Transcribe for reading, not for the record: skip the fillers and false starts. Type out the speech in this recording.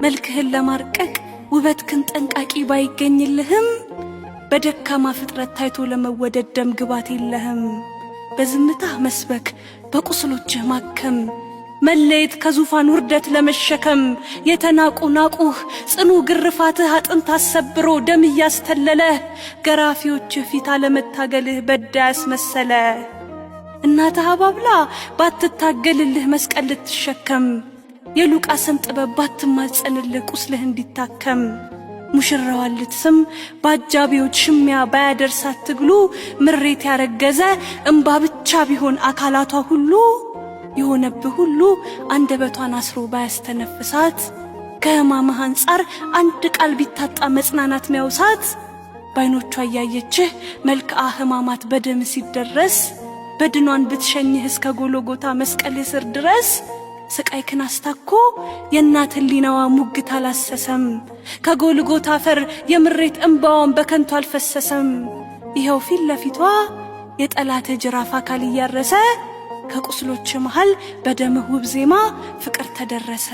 መልክህን ለማርቀቅ ውበትክን ጠንቃቂ ባይገኝልህም በደካማ ፍጥረት ታይቶ ለመወደድ ደም ግባት የለህም። በዝምታህ መስበክ፣ በቁስሎችህ ማከም፣ መለየት ከዙፋን ውርደት ለመሸከም የተናቁ ናቁህ። ጽኑ ግርፋትህ አጥንት አሰብሮ ደም እያስተለለህ ገራፊዎችህ ፊት አለመታገልህ በዳ ያስመሰለ። እናትህ አባብላ ባትታገልልህ መስቀል ልትሸከም፣ የሉቃስን ጥበብ ባትማጸንልህ ቁስልህ እንዲታከም፣ ሙሽራዋን ልትስም በአጃቢዎች ሽሚያ ባያደርሳት ትግሉ፣ ምሬት ያረገዘ እምባ ብቻ ቢሆን አካላቷ ሁሉ፣ የሆነብህ ሁሉ አንደበቷን አስሮ ባያስተነፍሳት፣ ከሕማምህ አንጻር አንድ ቃል ቢታጣ መጽናናት ሚያውሳት፣ ባይኖቿ እያየችህ መልክዓ ሕማማት በደም ሲደረስ በድኗን ብትሸኝህ እስከ ጎልጎታ መስቀል ስር ድረስ፣ ስቃይክን አስታኮ የእናት ሕሊናዋ ሙግት አላሰሰም። ከጎልጎታ አፈር የምሬት እምባዋን በከንቱ አልፈሰሰም። ይኸው ፊት ለፊቷ የጠላት ጅራፍ አካል እያረሰ ከቁስሎች መሃል በደምህ ውብ ዜማ ፍቅር ተደረሰ።